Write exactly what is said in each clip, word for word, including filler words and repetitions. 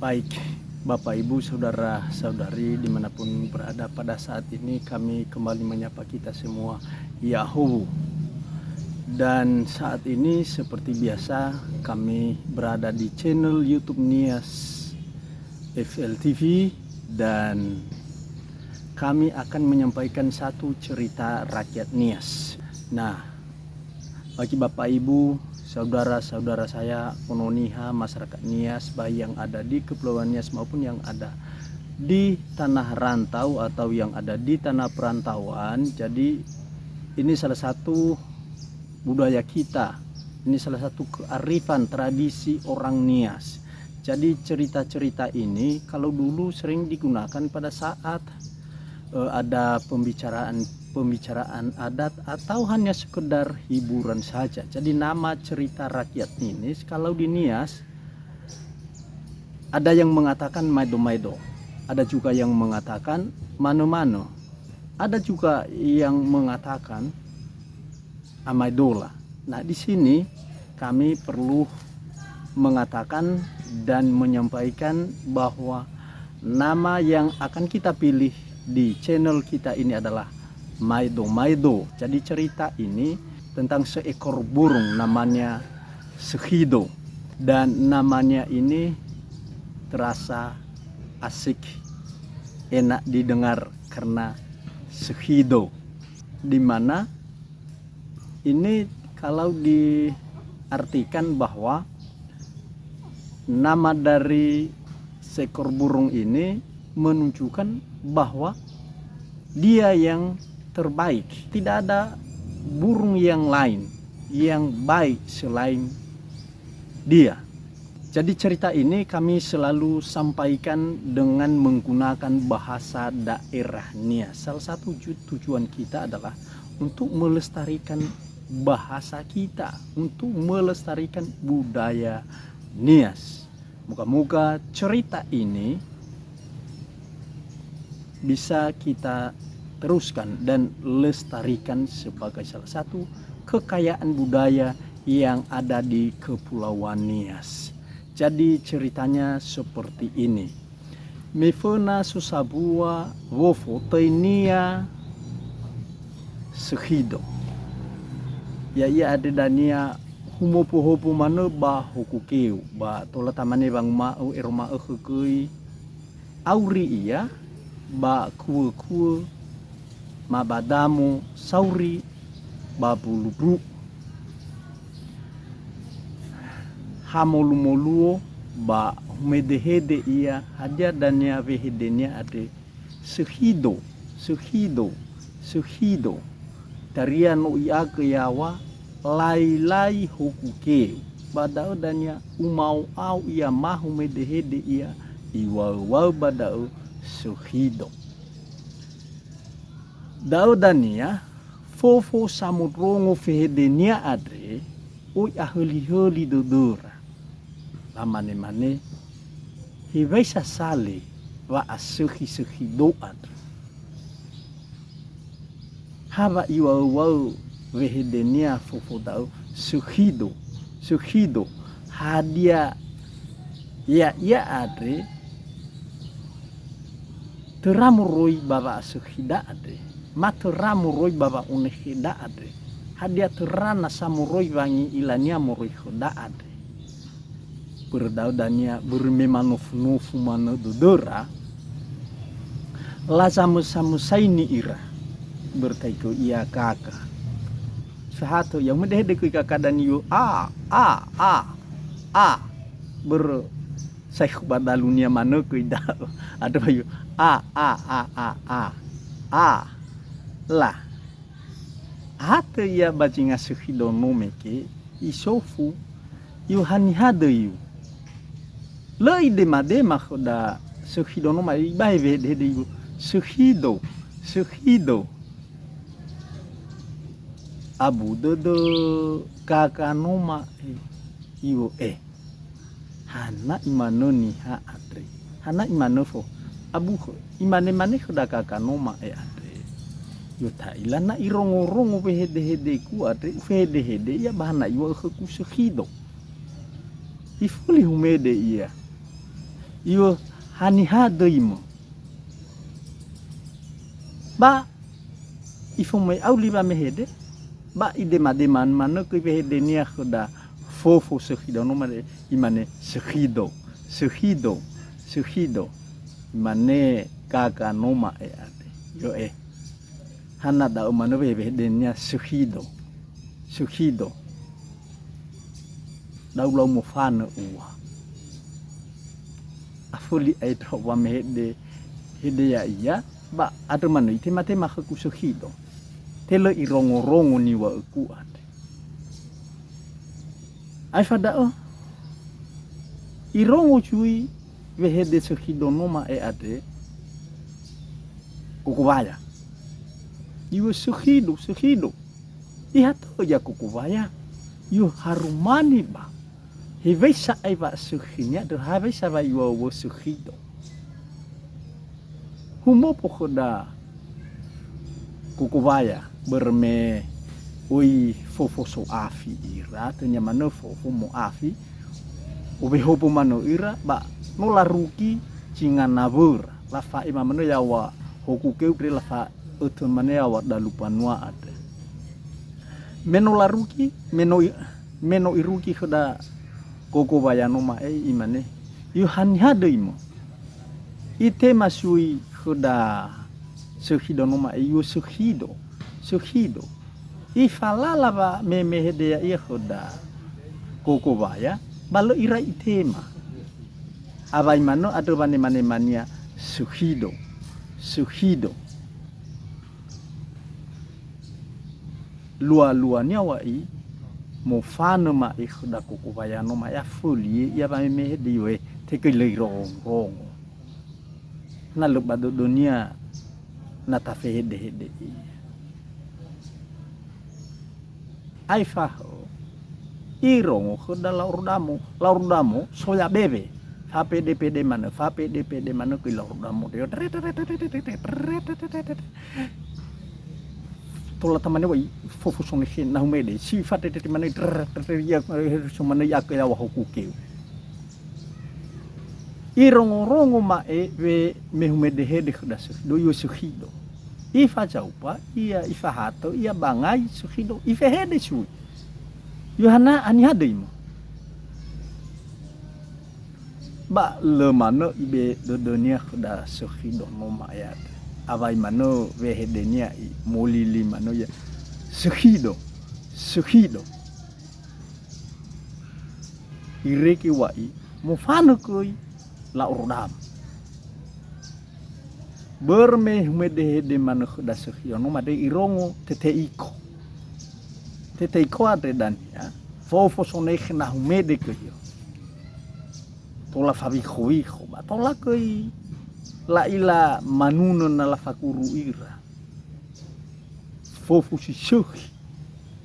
Baik, Bapak, Ibu, saudara-saudari dimanapun berada, pada saat ini kami kembali menyapa kita semua. Ya'ahowu. Dan saat ini seperti biasa kami berada di channel YouTube Nias F L T V dan kami akan menyampaikan satu cerita rakyat Nias. Nah, bagi Bapak Ibu, saudara-saudara saya, Ono Niha, masyarakat Nias, baik yang ada di Kepulauan Nias maupun yang ada di tanah rantau atau yang ada di tanah perantauan. Jadi, ini salah satu budaya kita. Ini salah satu kearifan tradisi orang Nias. Jadi, cerita-cerita ini kalau dulu sering digunakan pada saat, eh, ada pembicaraan-pembicaraan adat atau hanya sekedar hiburan saja. Jadi, nama cerita rakyat ini kalau di Nias ada yang mengatakan maedo-maedo, ada juga yang mengatakan mano-mano, ada juga yang mengatakan amaedola. Nah, di sini kami perlu mengatakan dan menyampaikan bahwa nama yang akan kita pilih di channel kita ini adalah Maedo-maedo. Jadi, cerita ini tentang seekor burung namanya Sekhido. Dan namanya ini terasa asik, enak didengar karena Sekhido. Di mana ini kalau diartikan bahwa nama dari seekor burung ini menunjukkan bahwa dia yang terbaik. Tidak ada burung yang lain yang baik selain dia. Jadi, cerita ini kami selalu sampaikan dengan menggunakan bahasa daerah Nias. Salah satu ju-, tujuan kita adalah untuk melestarikan bahasa kita, untuk melestarikan budaya Nias. Moga-moga cerita ini bisa kita teruskan dan lestarikan sebagai salah satu kekayaan budaya yang ada di Kepulauan Nias. Jadi, ceritanya seperti ini. Me föna so sambua wofo töinia Sekhido. Ya'ia andre dania humopo-hopo manö ba hoku keu, ba tola tamane wanguma'ö ero ma'ökhö göi auri ia ba kuö-kuö ma ba damo sauri ba bulubru. Ha molu-moluo ba humede-hede ia, hadia dania wehedenia andre, Sekhido, Sekhido, Sekhido. Taria no i'agö yaŵa, lai-lai hoku keu. Ba da'ö dania umao-ao ia ma humede-hede ia, iŵa'ö-ŵa'ö ba da'ö Sekhido. Da'ö dania, fofo samondrongo fehedenia andre, oi ahöli-höli dödöra. Lamane-mane, "Hewisa sa le wa'asökhi Sekhido andrö?" Ha wa iŵa'ö-ŵa'ö wehedenia fofo da'ö, "Sekhido, Sekhido, hadia ya'ia andre töra moroi ba wa'asökhida andre, ma töra moroi ba wa'onekheda andre? Hadia töra nasa moroi wangi'ilania moroi khöda andre?" Börö da'ö dania, börö me manofu-nofu manö dödöra, lazamösa-mösaini ira, börö taigö ia kaka. Sahatö ia, umedehede göi kaka dania, "A, a, a, a." Börö saekhu ba dalunia manö göi da'ö. Andrö ba io, "A, a, a, a, a, a." La. Ahatö ia ba zinga Sekhido no mege, isofu, "Io, haniha döiu?" Lö idema-dema khöda Sekhido no ma, ibahe wehedehede io, "Sekhido, Sekhido." Abu dödö kaka no ma'e, io, eh. Hana imanö niha andre? Hana imanö fo-, abu khö-, imane-mane khöda kaka no ma'e andre, "Io, ta'ila na irongo-rongo wehedehedegu andre, ufehedehede ia ba hana iŵa'ö khögu Sekhido." Ifuli humede ia. Iŵö haniha döimö. Ba ifomai auli wamehede, ba idemadema manö göi wehedenia khöda fofo sökhido no mane, imane, "Sökhido, sökhido, sökhido." Imane gaga no ma'e andre. Yo'e. Hana da'ö manö we-, wehedenia sökhido. Sökhido. Da'ö lau mofanö ua. Aföli ae ndra'o wamehede, hede ya'ia, ba andrö manö itematema khögu sökhido. Te lö irongorongo niŵa'ögu andre. Aefa da'ö, irongo zui wehede sökhido no ma'e andre, Koko Waya. Iŵö sökhido, sökhido. Ihatö ia Koko Waya. Iŵö harumani ba. Hewisa ai wa'asökhinia, dö hewisa wa iŵa'ö sökhido. Humopo khöda Koko Waya, börö me oi fofo so afi ira, tönia manö fofo mo'afi, owehobo manö ira, ba no larugi zinga nawöra. Lafa'ema manö yaŵa hoku keu, dre lafa'ötö manö yaŵa dalu mbanua andre. Me no larugi, me no i-, me no irugi khöda Koko Waya no ma'e, imane, "Iŵö haniha döimö?" Itema sui khöda sökhido no ma'e, "Iŵö sökhido, sökhido." Ifalala wamehede ya'ia khöda Koko Waya, ba lö irai itema. Awai manö andrö wanemanemania, "Sökhido, sökhido." Lualuania wa'i, mofanö ma'e khöda Koko Waya no ma'e, aföli ia wamehede, iŵö, te göi lö irongorongo. Na lö ba dödönia na tafehedehede ia. Aefa hö, irongo khöda Laordamo, Laordamo, soya bewe. Fapedepede manö, fapedepede manö göi Laordamo. Tola tamane wa'i fofo sonekhe nahumede, si fatetete manö, ia so manö iagö yaŵa hoku keu. Irongorongo ma'e we-, me humedehede khöda sökhido, iŵö sökhido. Ifazaupa ia, ifahatö ia bangai sökhido, ifehede sui. Iŵö hana-, haniha döimö? Ba lö manö ibe dödönia khöda sökhido no ma'e andre. Awai manö wehedenia i-, molili manö ia, "Sökhido, sökhido." Irege wa'i, mofanö göi Laordamo. Börö me humedehede manö khöda sökhido no ma'e andre, irongo tete iko. Tete iko andre dania, fofo sonekhe nahumede göi. Tola fawikhowiho, ba tola göi la'ila manunö na lafaguru ira. Fofo si sökhi,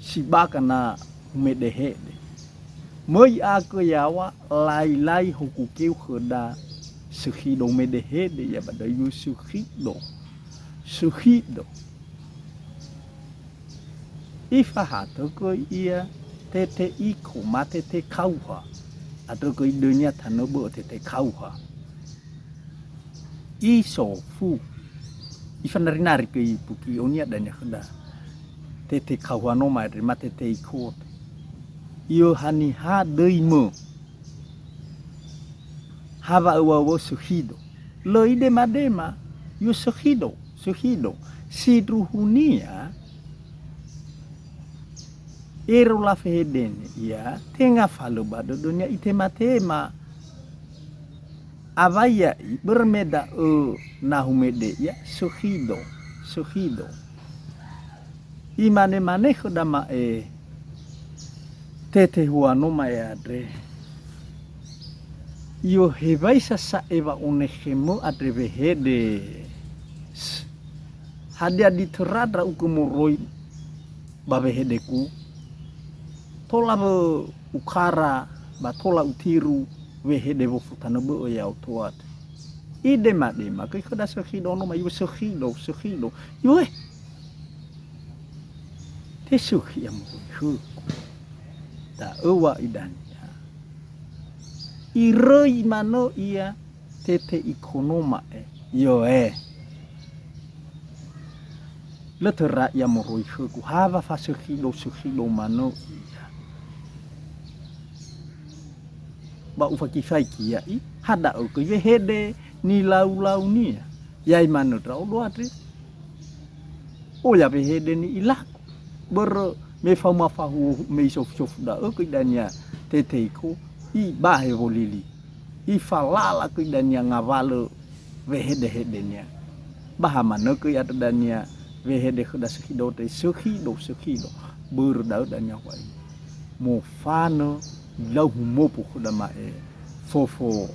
si baka na humedehede. Möi agö yaŵa, lailai hoku keu khöda sökhido, humedehede ia ba da'ö, iŵö sökhido. Sökhido. Ifahatö göi ia tete iko ma tete kauha. Andrö göi dönia tanö bö'ö tete kauha. Isofu. Ifanari-nari göi buki ionia dania khöda. Tete kauha no ma'e andre ma tete iko. Iŵö haniha döimö? Ha wa'öwöwö sökhido. Lö idemadema, iŵö sökhido, sökhido. Sindruhunia, ero lafehedene ia, tenga fa lö ba dödönia itematema. Awai ya'i, börö me da'ö na humede ia, sökhido, sökhido. Imanemane khöda ma'e, tete huano ma'e andre, "Iŵö hewaisa sa'e wa'onekhemö andre wehede. S-, hadia ditörandra ugö moroi ba wehedegu? Tola wö ukara ba tola utiru wehede wofu tanö bö'ö ya'odo andre." Idemadema göi khöda sökhido no ma, "Iŵö sökhido, sökhido." Iŵö, "Tesökhi ia moroi khögu." Da'ö wa'i dania. Iröi manö ia, Tete iko no ma'e. Ioe. Lö töra ia moroi khögu. Ha wa fasökhido-sökhido manö ia. Ba ufakifaiki ya'i, ha da'ö göi wehede nilau-launia. Ya'i manö ndra'odo andre. Oya wehede ni'ilagu. Börö me faoma fahuhuo me isofu-sofu da'ö göi dania tete iko, ibahe wolili. Ifalala göi dania ngawalö wehede-hedenia. Ba ha manö göi andrö dania wehede khöda sökhido te sökhido, sökhido. Börö da'ö dania wa'i. Mofanö lau humopo khöda ma'e fofo.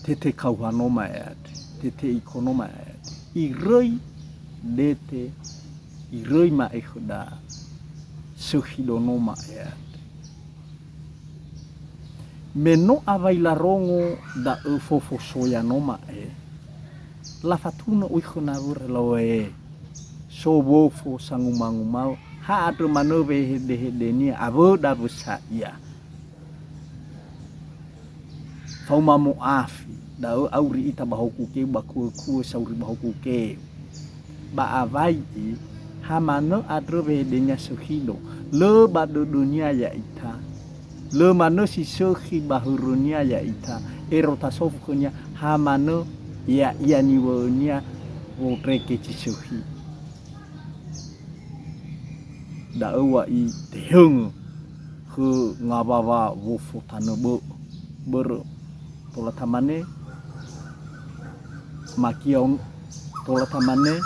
Tete kauha no ma'e andre. Tete iko no ma'e andre. Iröi dete, iröi ma'e khöda sökhido no ma'e andre. Me no awai larongo da'ö fofo soya no ma'e, lafatunö oi khö nawöra, laŵa'ö, so wofo sanguma-nguma'ö, ha andrö manö wehede-hedenia awö dawösa ia. Faoma mo'afi, da'ö auri ita ba hoku keu, ba kuö-kuö sauri ba hoku keu. Ba awai i, ha manö andrö wehedenia sökhido, lö ba dödönia ya'ita. Lö manö si sökhi ba hörönia ya'ita, ero tasofu khönia, ha manö ya'ia niŵa'önia wondrege zi sökhi. Da'ö wa'i tehöngö khö ngawawa wofo tanö bö'ö. Börö tola tamane makiao, tola tamane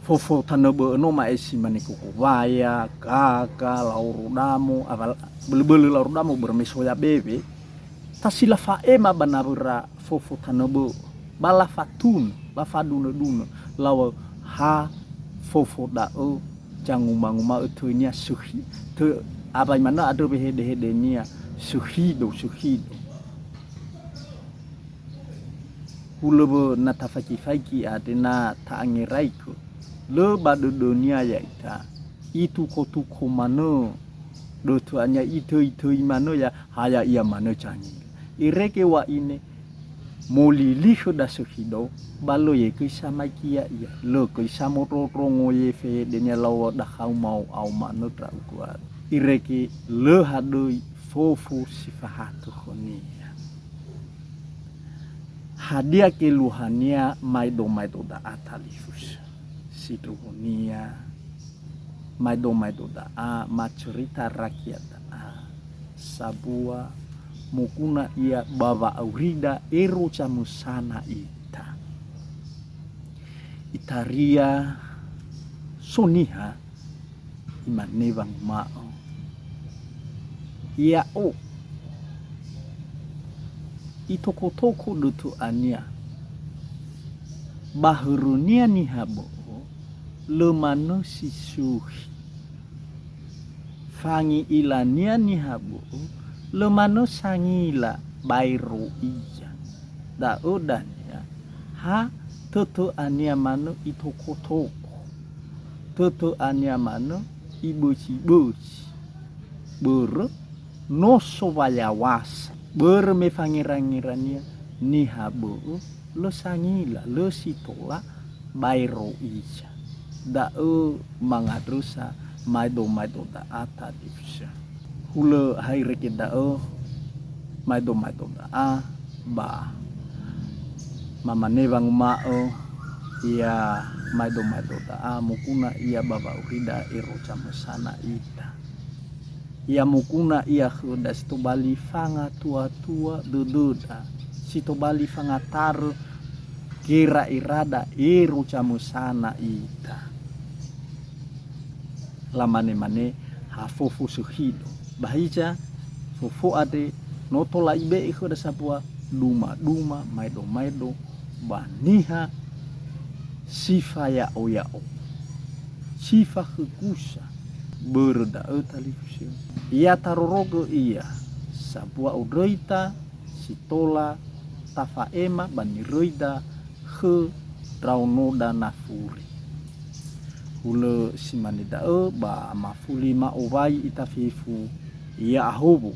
fofo tanö bö'ö no ma'e si mane koko waya, gaga, laoro damo, awal-, bölö-bölö laoro damo börö me soya bewe. Tasila fa'ema ba nawöra fofo tanö bö'ö, ba lafatunö, ba fadunö-dunö, laŵa'ö ha fofo da'ö zanguma-nguma'ö töinia sökhi, tö-, awai manö andrö wehede-hedenia sökhido, sökhido. Hulö wö na tafaiki-faiki andre na ta'angeraigö, lö ba dödönia ya'ita, ituko-tuko manö dötöania, itöi-töi manö ya, ha ya'ia manö zangila. Irege wa'ine, molili khöda sökhido, ba lö yegöi samaiki ya'ia, lö göi samondrondrongo ye fehedenia laŵa'ö dakhau mao-ao manö ndra'ugö arö. Irege lö hadöi fofo si fahatö khönia. Hadia geluahania maedo-maedo da'a talifusö? Sindruhunia, maedo-maedo da'a, macerita rakia da'a, sabua moguna ia ba wa'aurida ero zamösana ita. Itaria so niha imane wanguma'ö, "Ya'o." Itokotoko dötöania. Ba hörönia niha bö'ö, lö manö si sökhi. Fangi'ilania niha bö'ö, lö manö sangila baero ia. Da'ö dania, ha tötöania manö itokotoko. Tötöania manö ibözi-bözi. Börö no so wayaŵasa. Börö me fangerangerania niha bö'ö, lö sangila, lö si tola baero ia. Da'ö mangandrösa maedo-maedo da'a talifusö. Hulö ha irege da'ö maedo-maedo da'a, ba mamane wanguma'ö, ia maedo-maedo da'a moguna ia ba wa'aurida ero zamösana ita. Ia moguna ia khöda si tobali fangatua-tua dödöda, si tobali fangatarö gera'erada ero zamösana ita. Lamane-mane, "Ha fofo sökhido." Ba hiza, fofo andre no tola ibe'e khöda sambua duma-duma, maedo-maedo ba niha si faya'o-ya'o, si fakhökusa. Börö da'ö talifusö, ya tarorogö ia sambua ondröita si tola tafa'ema ba niröida khö ndraonoda nafuri. Hulö si mane da'ö ba mafuli ma'owai ita fefu, ya'ahowu,